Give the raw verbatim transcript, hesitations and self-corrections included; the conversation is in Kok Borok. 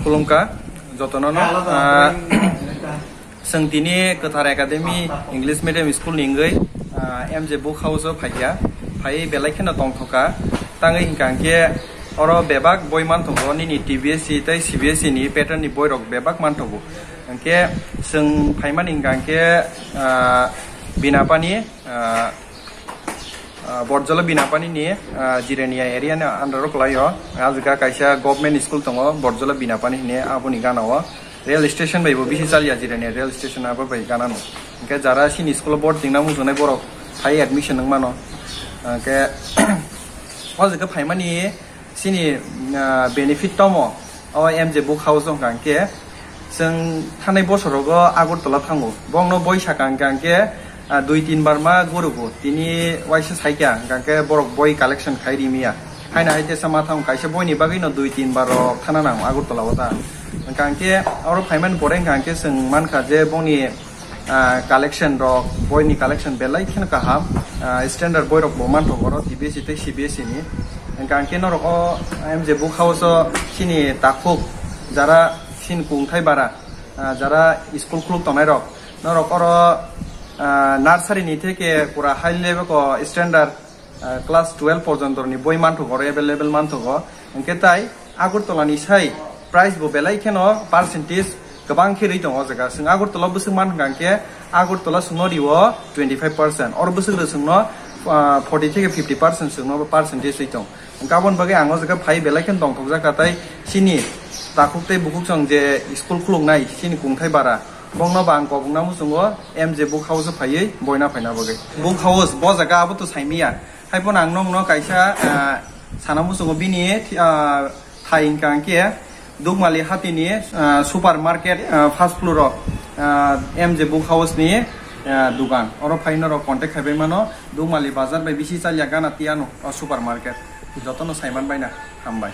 Khulumkha jotono no, ah, chwng tini Kwthar Academy English Medium School ni wngwi, ah, M J Book House o phaikha. Phai belai kheno tongthokha. Tangwi hwnkha hwnkhe oro bebak boi manthogo, nini T B S E tei C B S E ni pattern ni boirok bebak manthogo. Hwnkhe chwng phaimani hwnkha hwnkhe, ah, Binapani, ah, ah, Borjola Binapani ni, ah, Jirania area ni under o kwlaio. Ah jaga kaisa government school tongo, Borjola Binapani hini, aboni gana o. Rail station bai bo bisi chalya Jirania rail station abo bai gana no. Hwnkhe jara chini school o board dingna muchungnai borok phai admission wng mano. Hwnkhe o jaga phaimani chini, ah, benefit tomo o M J Book House wngkha hwnkhe chwng thanai bosorogo Agartala thango. Bongno boi saka hwnkha hwnkhe, ah, dui tin bar ma gurugo. Tini waisa saikha hwnkha hwnkhe borok boi collection khai rimiya. Haina hai tesa ma thango kaisa boini bagwino dui tin bar rok thana nango Agartala o ta. Hwnkha hwnkhe oro phaimani pore hwnkha hwnkhe chwng mankha je bongni ah, collection rok, boini collection belai kheno kaham, ah, standard boirok bo manthogo oro T B S E tei C B S E ni. Hwnkha hwnkhe norok o M J Book House o chini takhuk jara chini kungthai bara, ah, jara school khuluk tongnai rok, norok oro, ah, nursery ni theke pura high level o standard ah, class twelve porjonto ni boi manthogo, oro available manthogo. Hwnkhe tai Agartala ni sai price bo belai kheno percentage kwbang khe rwi tongo o jaga. Chwng Agartala bwswk man hwnkha hwnkhe Agartala chwngno rio twenty five percent, oro bwswk rw chwngno, ah, forty theke fifty percent chwngno percentage rwi tong. Hwnkhe aboni bagwi ang o jaga phai belai kheno tongthokjak kha, tai chini takhuk tei bukhuk chwng je school khuluknai chini kungthai bara, bongno bo ang kobokna muchungo M J Book House o phaiwi boina phaina bagwi. Book House bo jaga abo to saimiya. Haiphano ang nokno kaisa, ah, sana muchungo bini, ah, thai hwnkha hwnkhe Dukmali hatini, ah, supermarket, ah, first floor o, ah, M J Book House ni, ah, dukan. Oro phai norok contact khaibai mano. Dukmali bazar bai bisi chalya gana tiya no o supermarket. Jotono saiman baina hambai.